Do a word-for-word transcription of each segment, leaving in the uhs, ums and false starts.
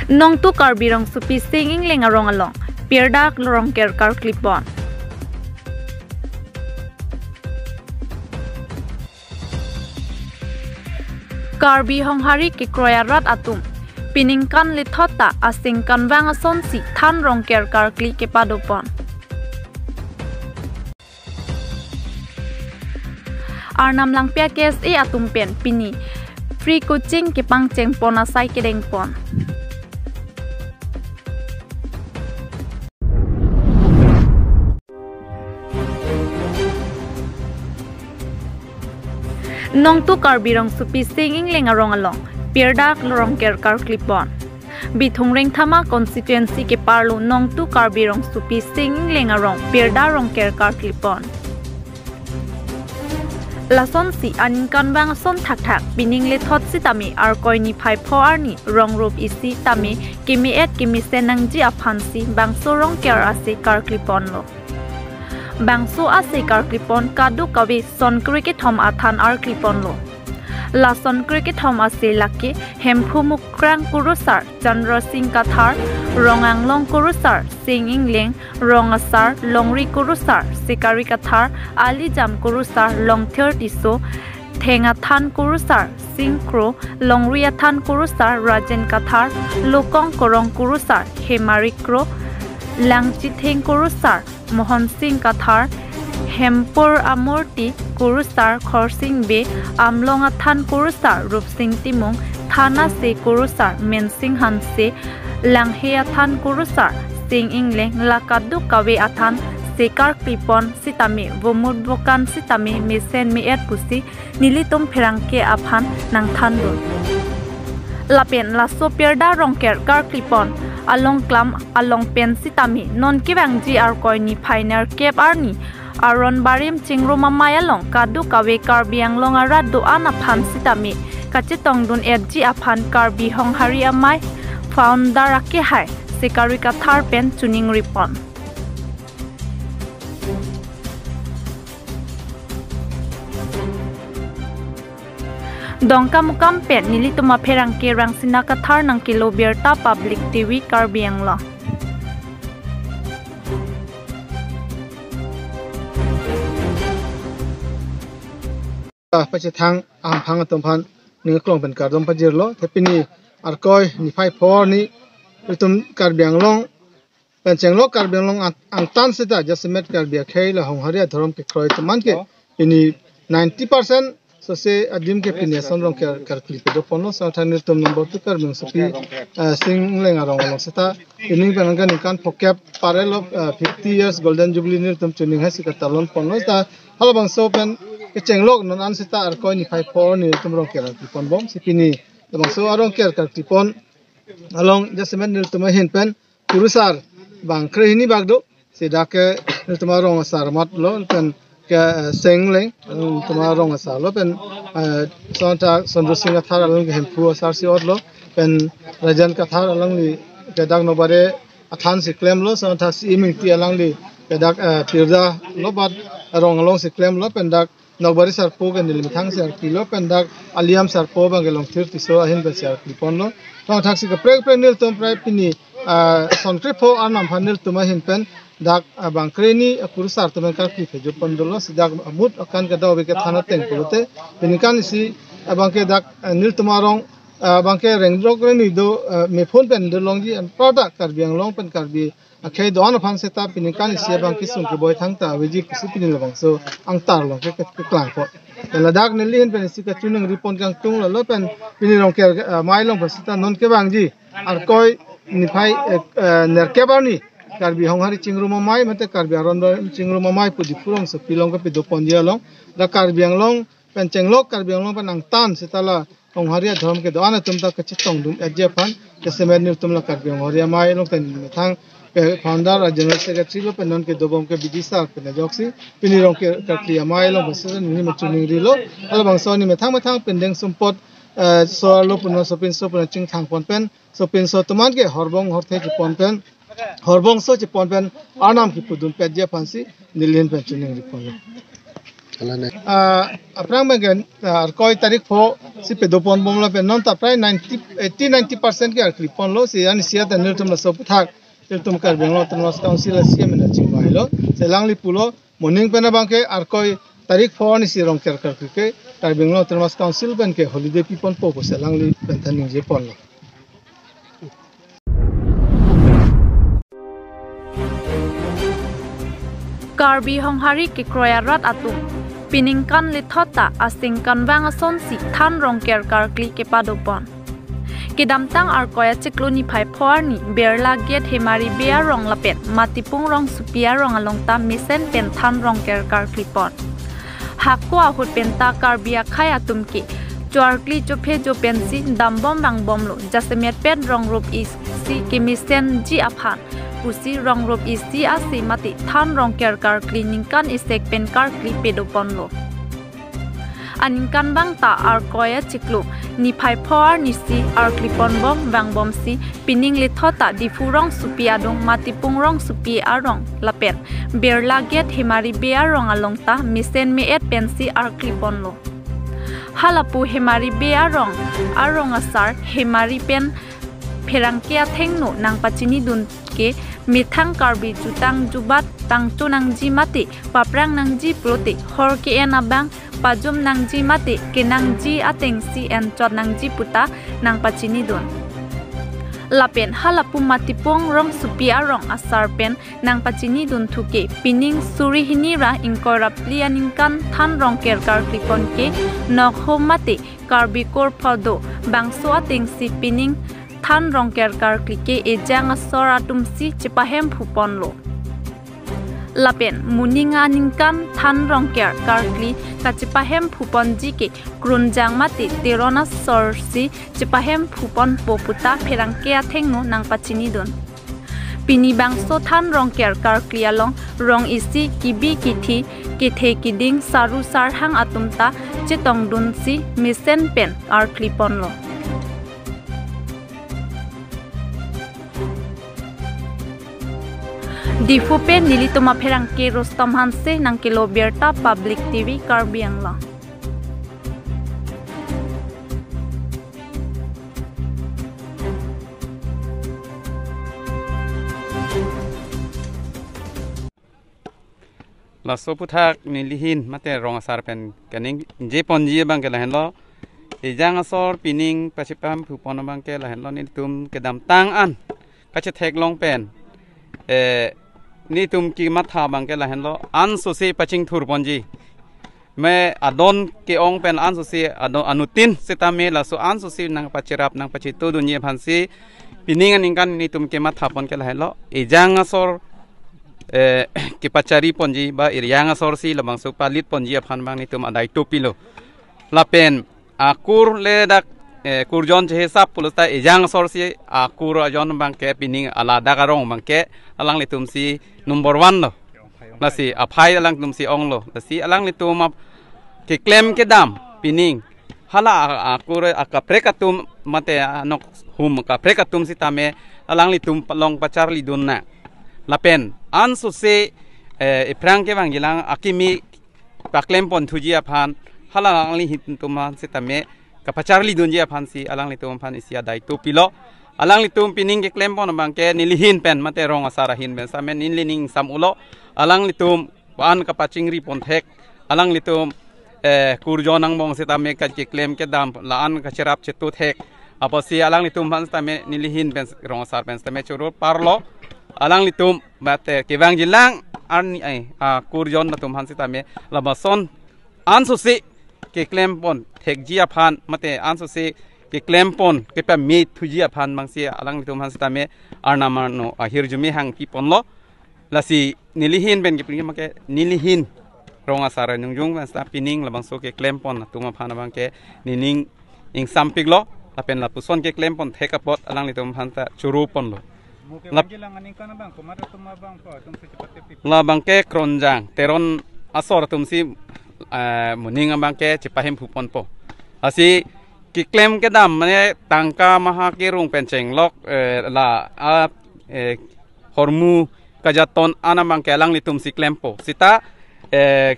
Nongtu Karbi Rongsopi Sing Ingleng arong along pirdak rongker karklipon. Karbi Honghari kekroi arat atum piningkan lethot ta asing kanvang asonsi than rongker karkli kepadopon. Arnam Langpia K S A atum pen pini free coaching kepangchengpon asai kedengpon. Nongtu Karbi Rongsopi Sing Ingleng arong along pirdak rongker karklipon. Bithung Rengthama constituency keparlo Nongtu Karbi Rongsopi Sing Ingleng arong pirdak rongker karklipon. Lasonsi aningkanvang ason thakthak pining lethot sitame Arkoi niphai pho arni rong rup isi tame keme-et kemesen nangji aphansi bangso rongker ase karkliponlo. Bangso ase karklipon kadokave son krekethom athan arkliponlo. Lason krekethom ase lake Hemphu Mukrang Kurusar Chandra Sing Kathar, Rong Anglong Kurusar Sing Ingleng, Rong Asar Longri Kurusar Sikari Kathar, Alijam Kurusar Longthir Tisso, Theng Athan Kurusar Sing Kro, Longri Athan Kurusar Rajen Kathar, Lokong Korong Kurusar Hemari Kro, Langchitheng Kurusar Mohon Sing Kathar, Hempur Amurti Kurusar Khorsing Bey, Amlong Athan Kurusar Rupsing Timung, Thana Se Kurusar Mensing Hanse, Langhe Athan Kurusar Sing Ingleng, la kadokave athan se karklipon sitame vomut vokan sitame mesen me-et pusi nelitum pherangke aphan nangthandun. Lapen laso pirdak rongker karklipon along klam along pen sitame non kevangji Arkoi niphai nerkep arni Aron Barim Chingrum Amei along kadokave Karbi Anglong arat do-an aphan sitame kachetongdun-etji aphan Karbi Honghari Amei founder akehai Sikari Kathar pen choningripon. Dongkamukam pen nelitum apherangke Rangsina Kathar nangkelo birta Public T V Karbi Anglong. Ah, pachethang ahamphang atum aphan ning aklong pen kardom pajirlo. Te pini Arkoi niphai pho arni itum Karbi Anglong pen chenglok Karbi Anglong ang-, angtan seta jasemet Karbi akhei la Honghari adhorom kekroi atum an ke pini ninety percent sose adim ke pini ason rongker karkli padoponlo. Sangthan nelitum number two Karbi Rongsopi, eh, Sing Ingleng arong along seta pini pen angka ningkan phokep parelo, eh, fifty years golden jubilee nelitum chuning hai si katalonponlo. Seta halabangso pen kechenglok non an seta Arkoi niphai pho arni nelitum rongker karkliponbom si pini labangso arongker karklipon along jasemet nelitum ahin pen kurusar bang krehini bak do. Si dak ke nelitum arong asar matlo pen ke, eh, Sing Ingleng, nelitum arong asarlo pen, eh, sangthan Chandra Sing Kathar along ke Hemphu asar si otlo pen Rajen Kathar alangli ke dak Nokbari Athan si klemlo, sangthan C M Ingti alangli ke dak, eh, pirda lo bat rong along si klemlo pen dak Nokbari sarpo ke neli methang si arklilo pen dak Alijam sarpo abang ke Longthir Tisso ahin pen si arkliponlo. Tangthak si kaprek kaprek nelitum prai pini, ah, son krepho arnam aphan nelitum ahin pen dak, ah, bang krehini, ah, kurusar atum pen karkli pajopon dolo si dak amut akan kadokave kethan ateng pulote pini kan isi, ah, abang ke dak, ah, nelitum arong, ah, abang ke rengdrok rengni do, ah, mephun pen dolongji anparta Karbi Anglong pen Karbi akhei do-an aphan seta pini kan isi abang kesung keboi thangta aveji pusi pini labangso angtar along ke, ke, keklangpo. Ladak neli ahin pen isi kachuningripon kangtung lalo pen pini rongker, eh, amei along pen seta non kevangji Arkoi niphai, eh, eh, nerkep arni Karbi Honghari Chingrum Amei mate Karbi Aron Barim Chingrum Amei pu Diphu Rongsopi along kepadoponji along dak Karbi Anglong pen chenglok Karbi Anglong pen angtan seta la Honghari adhorom kedo-an atum ta kachetongdun-etji aphan jasemet nelitum la Karbi Honghari Amei along pen methang ke founder a general secretary lo pen non kedobom ke bidisar pen ajoksi pini rongker karkli amei along pen seta neli ma chuningrilo. Halabangso arni methang methang pen deng sumpot, eh, so-arlo pu non sopinso pu non chingthangpon pen sopinso atum an ke horbong horthe chepon pen horbongso chepon pen arnam kepudunpetji aphansi neli ahin pen chuningriponlo. Ah, aphrang abang ke, ah, Arkoi tarik pho si pedopon bom lapen non ta prai ninety, eighty, ninety percent ke arkli ponlo, si ansi ata nelitum laso aphuthak nelitum Karbi Anglong Autonomous Council a C M na chingvailo. Si alangli pulo, moning pen abang ke Arkoi tarik pho arnisi Rongker karkli ke Karbi Anglong Autonomous Council pen ke holiday piponpo pusi alangli pen ta ningje ponlo. Karbi Honghari kekroi arat atum, piningkan lethot ta asing kanvang asonsi than Rongker karkli kepadopon. Kedamtang Arkoi achiklo niphai pho arni Birla Gate Hemari Bey arong lapen Matipung Rongsopi arong along ta mesen pen than Rongker karkli pon. Hako ahut pen ta Karbi akhei atum ke choarkli chophe jo pensi dambom vangbomlo, jasemet pen rongrup isi kemesenji aphan pusi rongrup isi ase mate than Rongker karkli ningkan isek pen karkli pedoponlo. Aningkan abang ta Arkoi achiklo niphai pho arnisi arkli ponbom vangbomsi pining lethot ta Diphu Rongsopi adung Matipung Rongsopi arong lapen Birla Gate Hemari Bey arong along ta mesen me-et pensi arkli ponlo. Halapu Hemari Bey arong, arong asar Hemari pen pherangke athengno nangpachinidun ke methang Karbi jutang jubat tangcho nangji mate paphrang nangji pulote hor ke-en abang pajum nangji mate kenangji atengsi enchot nangji puta nangpachinidun. Lapen halapu Matipung Rongsopi arong asar pen nangpachinidun thu ke pining suri hini ra ingkoi ra phli aningkan than Rongker karkli pon ke nokho mate Karbi korphodo bangso atengsi pining than Rongker karkli ke ejang asor atumsi chepahemphu ponlo. Lapen moning aningkan than Rongker karkli kachepahemphu ponji ke Kronjang mate Teron asorsi chepahemphu ponpo puta pherangke athengno nangpachinidun. Pini bangso than Rongker karkli along rong isi kibi kithi kethe kiding saru sarhang atum ta chetongdunsi mesen pen arkli ponlo. Diphu pen nelitum apherangke Rustom Hanse nangkelo birta Public T V Karbi Anglong. Laso aphuthak nelihin mate rong asar pen kaningje ponji abang ke lahenlo. Ejang asor pining pachepahemphu pon abang ke lahenlo, nelitum kedamtang an kachetheklong pen, eh, nelitum kematha abang ke lahenlo, ansose pachingthur ponji. Me adon ke-ong pen ansose adon anuttin sitame laso ansose nangpacherap nangpachetudunji aphansi pining aningkan nelitum kematha pon ke lahenlo. Ejang asor, eh, kepachari ponji ba ejang asorsi labangso palit ponji aphan abang nelitum adai topilo. Lapen akur le dak, eh, kurjon chehisap pulo ta ejang asorsi akur ajon abang ke pining ala dak arong abang ke alanglitumsi number one lo. Lasi aphai alangtumsi onglo. Lasi alanglitum ap keklem kedam pining hala a-, akur akaprek atum mate anok hum akaprek atum sitame alanglitum along pacharlidun nang. Lapen ansose, eh, ephrang kevangjilang akimi paklem pon thuji aphan hala alanglitum aphan sitame kapacharlidunji aphansi alanglitum aphan isi adai topilo. Alanglitum pining keklem pon abang ke nelihin pen mate rong asar ahin pen sitame nelining sam ulo. Alanglitum an kapachingri pon thek, alanglitum, eh, kurjon angbong sitame kacheklem kedam la-an kacherap chetu thek. Apotsi alanglitum aphan sitame nelihin pen rong asar pen sitame choro parlo. Alanglitum mate kevangjilang arni ai, ah, kurjon atum aphan sitame labason ansose keklem pon thekji aphan mate ansose keklem pon kepame thuji aphan abangsi alanglitum aphan sitame arnam arno ahirjume hangpi ponlo. Lasi nelihin pen kepring make nelihin rong asar anungjung pen sita pining labangso keklem pon atum aphan abang ke nening ingsampiklo. Lapen lapuson keklem pon thek apot alanglitum aphan ta choro ponlo. Mo ke lap- Bangke lang aningkan abang komat atum abang po atum si chepatip tip. Labang ke Kronjang Teron asor atumsi, eh, moning abang ke chepahemphu ponpo. Lasi keklem kedam mane tangka maha kerung pen chenglok, eh, la, ah, eh, hormu kajaton an abang ke alanglitumsi klempo. Sita, eh,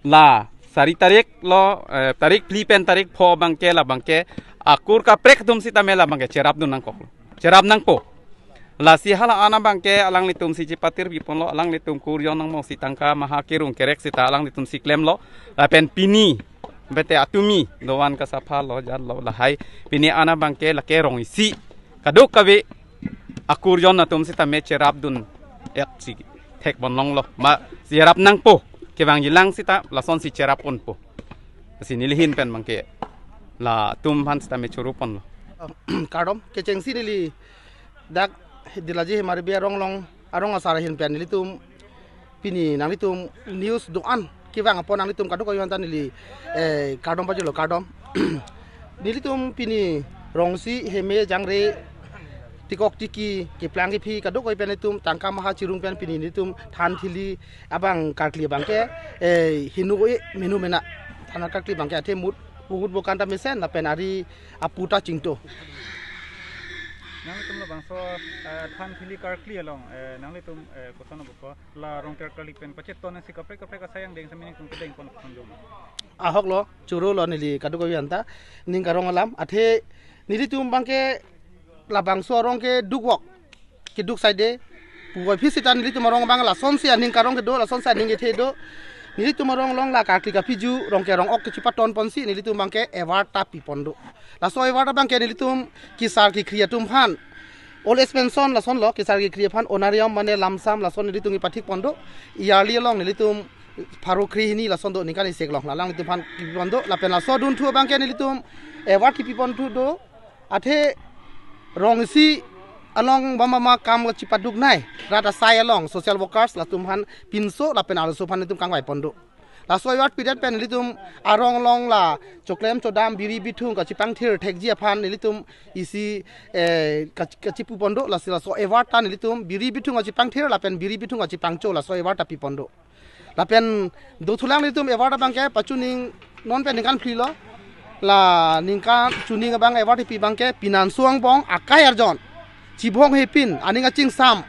la sari tarik lo, eh, tarik phli pen tarik pho abangke labangke akur kaprek atum sitame labangke cherapdun nangkok. Cherap nangpo. Lasi hala an abangke alanglitum si chipatir piponlo, alanglitum kur jon nangmo si tangka maha kerung kerek sita alanglitum si klemlo. Lapen pini bete atumi dovan kasapha lo jat lo lahai. Pini an abangke lake rong isi kadokave akur jon atum sitame cherapdun ek si thekpon longlo. Ma cherap nangpo, kevangjilang sita lason si cherapponpo. Si neli ahin pen abangke latum aphan sitame choro ponlo. Kardom, kechengsi neli dak Dillaji Hemari Bey arong along, arong asar ahin pen nelitum pini nanglitum news do-an kevang apot nanglitum kadokave aphanta neli, eh, kardom pajirlo, kardom. Nelitum pini rong isi heme jangre tikok tiki keplang kephi kadokave pen nelitum tangka maha chirung pen pini nelitum than thili abang karkli abangke, eh, hinu e menu mena than karkli abangke athe mut pungut bokan ta mesen lapen ari apu ta chingto. Nanglitum labangso, eh, than thili karkli along, eh, nanglitum, eh, koson abangke la rong ter kali pen pachet ton si kaprek kaprek asai angdeng sami ningkung kedeng pon pon jom. Ahok lo, choro lo neli kadokave aphanta, ning karong alam, athe nelitum abangke labangso arong keduk vok, keduk saide, puvoiphit sita nelitum arong abang lasonsi aning karong kedo, lasonsi aning kethe do. Nelitum arong along la karkli kaphiju, rong kerong ok kechipaton ponsi, nelitum abangke award ta pipon do. Laso award abangke nelitum kesar kekhri atum aphan, old age pension lasonlo, kesar kekhri aphan honorarium mane lump sum lason nelitum kepathik pon do. Yearly along nelitum pharo kre hini lason do ningkan isi along, la alanglitum aphan kipipon do. Lapen laso adunthu abangke nelitum award kipipon thu do. Athe rong isi along bama ma kam kachipaduk nai, rat asai along social workers latum aphan pinso lapen arloso aphan nelitum kangvai pon do. Laso award pidet pen nelitum arong along la choklem chodam biri bithung kachipangthir thekji aphan nelitum isi, eh, kach-, kachipu pon do. Lasi laso award ta nelitum biri bithung kachipangthir lapen biri bithung kachipangcho laso award ta pipon do. Lapen dothulang nelitum award abangke pachuning non pen ningkan phli lo. La ningkan chuning abang award kipi abangke pinanso angbong akai arjon, chibong hepin, aning achingsam,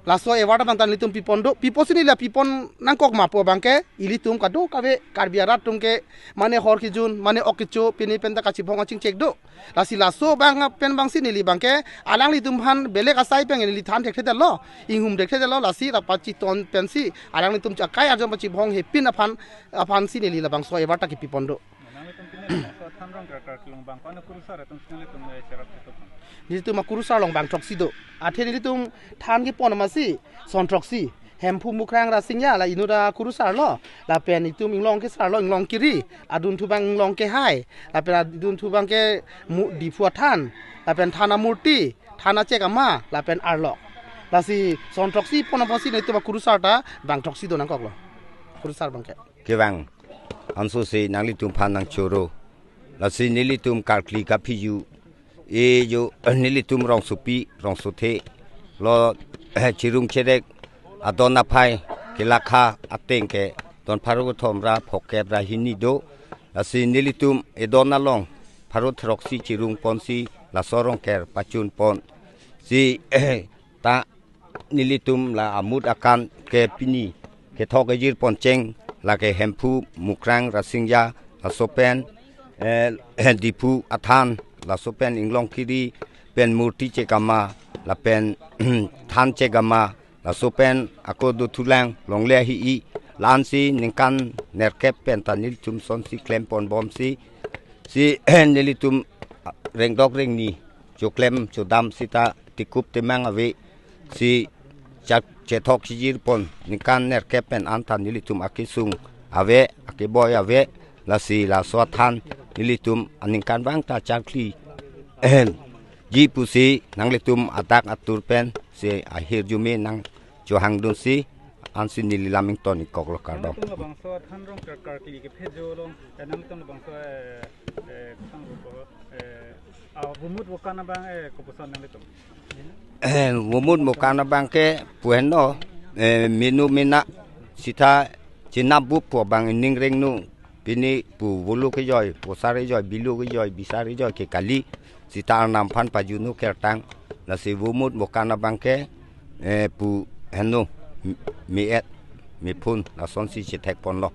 laso award abang ta nelitum pipon do. Pipo si neli la pipon nangkok ma pu abangke ilitum kadokave Karbi arat atum ke mane hor kejun, mane ok kecho, pini pen ta kachibong achingchek do. Lasi laso abang pen abangsi neli abangke alanglitum aphan belek asai pen neli than thekthedetlo, inghum thekthedetlo, lasi la pachiton pensi alanglitum akai arjon pachibong hepin aphan, aphansi neli labangso award ta kipipon do. Nanglitum pini labangso than rong ter kali along bang ko-an akurusar atum si nanglitum, eh, cherap chetok? Nelitum akurusar along bang throksi do. Athe nelitum than kepon amatsi son throksi. Hemphu Mukrang Rasinja la inut akurusar lo. Lapen itum Inglong kesar lo, Inglong kiri. Adunthu abang Inglong kehai. Lapen adunthu abangke mu-, Diphu athan. Lapen than amurti, than achek ama, lapen arlok. Lasi son throksi pon apotsi nelitum akurusar ta bang throksi do nangkoklo. Kurusar abangke. Kevang. Anso si nanglitum aphan nangchoro. Lasi nelitum karkli kaphiju. E jo, nelitum rongsopi, rongsothe. Lo, chirung cherek, adon aphai, kelakha, ateng ke, don pharo kethom ra, phokep ra hini do. Lasi nelitum edon along, pharo throksi chirung ponsi, laso rong ker pachun pon. Si, ta nelitum la amut akan ke pini kethok kejir poncheng lake Hemphu Mukrang Rasinja laso pen, eh, Diphu athan laso pen Inglong kiri pen murti chek ama lapen than chek ama laso pen ako dothulang longle ahi-i la-ansi ningkan nerkep pen ta nelitum sonsi klem pon bomsi si nelitum rengdok rengni choklem chodam sita tikup temang ave si chak chethok chijir pon ningkan nerkep pen an ta nelitum akesung ave, akeboi ave, lasi laso athan nelitum aningkanvang ta charkli ji pusi nanglitum adak atur pen si ahirjume nangchohangdunsi ansi neli lam ington-ik koklo, kardom. Nanglitum labangso than rong ter karkli kephet jo along, eh, nanglitum labangso, eh, eh, kusang ruko, eh, ah, vomut vokan abang, eh, kopuson nanglitum? Eh, vomut vokan abangke pu henlo, eh, menu mena sita chinap bup pu abang ining rengno pini pu volo kejoi, vosar kejoi, bilo kejoi, bisar kejoi ke kali. Sita arnam aphan pajuno kertang. Lasi vomut vokan abangke, eh, pu henlo, m-, me-et, mephun, lasonsi chethek ponlo.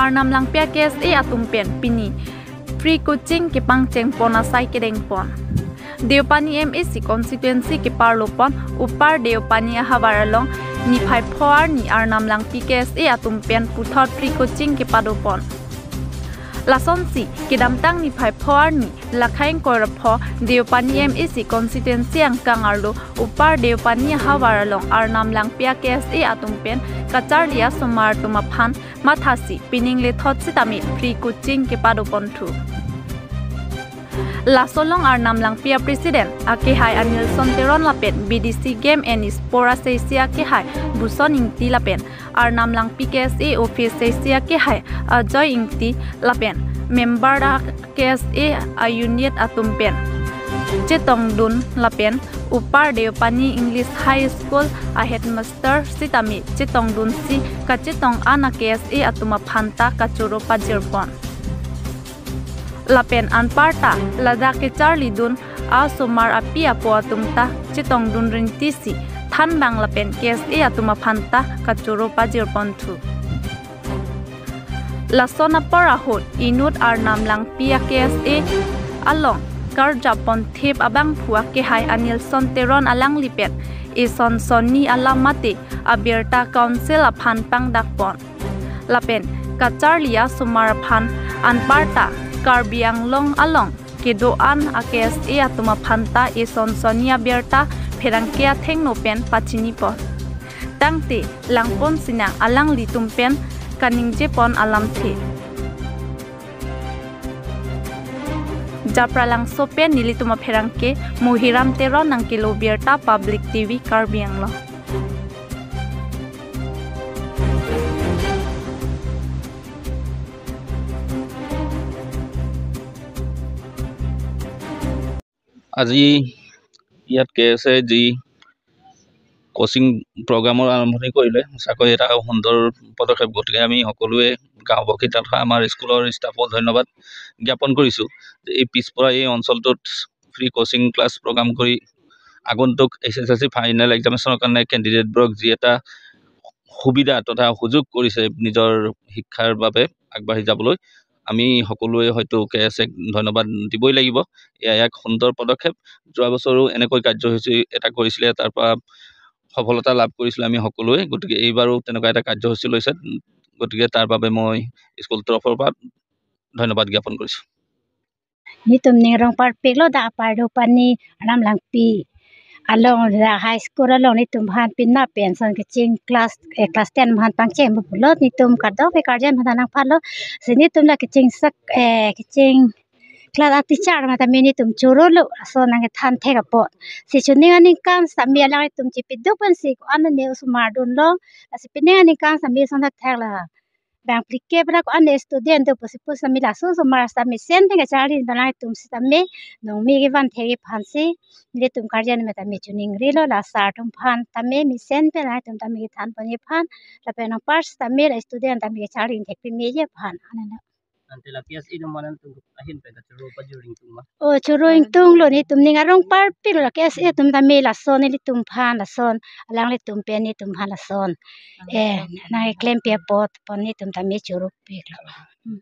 Arnam Langpi a-K S A atum pen pini free coaching kepangcheng pon asai kedeng pon. Deopani M A C constituency keparlo pon Upper Deopani ahavar along niphai pho arni Arnam Langpi K S A atum pen puthot free coaching kepado pon. Lasonsi kedamtang niphai pho arni lakhai ingkoi ra pho Deopani M A C constituency angkang arlo Upper Deopani ahavar along Arnam Langpi a-K S A atum pen kacharli asomar atum aphan mathasi pining lethot sitame free coaching kepado ponthu. Laso along Arnam Langpi a-president akehai Anilson Teron lapen B D C Game and Sport a-C C akehai Buson Ingti lapen Arnam Langpi K S A office C C akehai Ajoy Ingti lapen member a-K S A a-unit atum pen chetongdun lapen Upper Deopani English High School a-headmaster sitame chetongdunsi kachetong an a-K S A atum aphanta kachoro pajir pon. Lapen anparta ladak kecharlidun asomar api apo atum ta chetongdun rintisi thanbang lapen K S A atum aphanta kachoro pajir ponthu. Lason apor ahut inut Arnam Langpi a-K S A along karjap ponthip abangphu akehai Anilson Teron alangli pen eson sonni alam mate abirta council aphan pangdak pon. Lapen kacharli asomar aphan anparta Karbi Anglong along kedo an a-K S A atum aphanta eson sonni abirta pherangke athengno pen pachini pon. Tangte langpon sinang alanglitum pen kaningje pon alamthe. Japralangso pen nelitum apherangke Muhiram Teron nangkelo birta Public T V Karbi Anglong. আজি ইয়াত কে এছ এ যি কচিং প্ৰগ্ৰামৰ আৰম্ভণি কৰিলে, সঁচাকৈ এটা সুন্দৰ পদক্ষেপ। গতিকে আমি সকলোৱে গাঁওবাসী তথা আমাৰ স্কুলৰ ষ্টাফো ধন্যবাদ জ্ঞাপন কৰিছোঁ যে এই পিছপৰা এই অঞ্চলটোত ফ্ৰী কচিং ক্লাছ প্ৰগ্ৰাম কৰি আগন্তুক এইচ এছ এল চি ফাইনেল এক্সামিনেশ্যনৰ কাৰণে কেণ্ডিডেটবোৰক যি এটা সুবিধা তথা সুযোগ কৰিছে নিজৰ শিক্ষাৰ বাবে আগবাঢ়ি যাবলৈ, আমি সকলোৱে হয়তো কে এছ এক ধন্যবাদ দিবই লাগিব। এয়া এক সুন্দৰ পদক্ষেপ। যোৱা বছৰো এনেকৈ কাৰ্যসূচী এটা কৰিছিলে, তাৰ পৰা সফলতা লাভ কৰিছিলে আমি সকলোৱে। গতিকে এইবাৰো তেনেকুৱা এটা কাৰ্যসূচী লৈছে, গতিকে তাৰ বাবে মই স্কুল তৰফৰ পৰা ধন্যবাদ জ্ঞাপন কৰিছোঁ। Netum ning rongparpiklo, dak Upper Deopani Arnam Langpi along, dak high school along netum aphan pina pen son kecheng class, eh, class ten aphan pangcheng pu pulo, netum kadokave karjan aphan nangphalo. Si netum la kecheng sak, eh, kecheng class a-teacher matame netum chorolo, ason nangkethan thek apot. Si chuning aningkan sitame alanglitum chipiduk pensi ko-an ne osomar dunlong, lasi pining aningkan sitame ason thakthak la bang phlikep ra ko-an student do pusi pusitame laso osomar sitame mesen pen kacharli, alanglitum sitame nongmi kevan thekji aphansi netum karjan matame chuningrilo, la sir atum aphan tame mesen pen alanglitum tame kethan ponji aphan, lapen nangpar sitame la student tame kacharli thek pemeji aphan. Anena. Ante la K S A atum aphan netum ahin pen kachoro pajir ingtung ma? O, choro ingtunglo, netum ning arongparpiklo, K S A atum tame lason nelitum aphan lason alanglitum pen netum aphan lason, eh, nangklempi apot pon netum tame choropiklo. Hmm.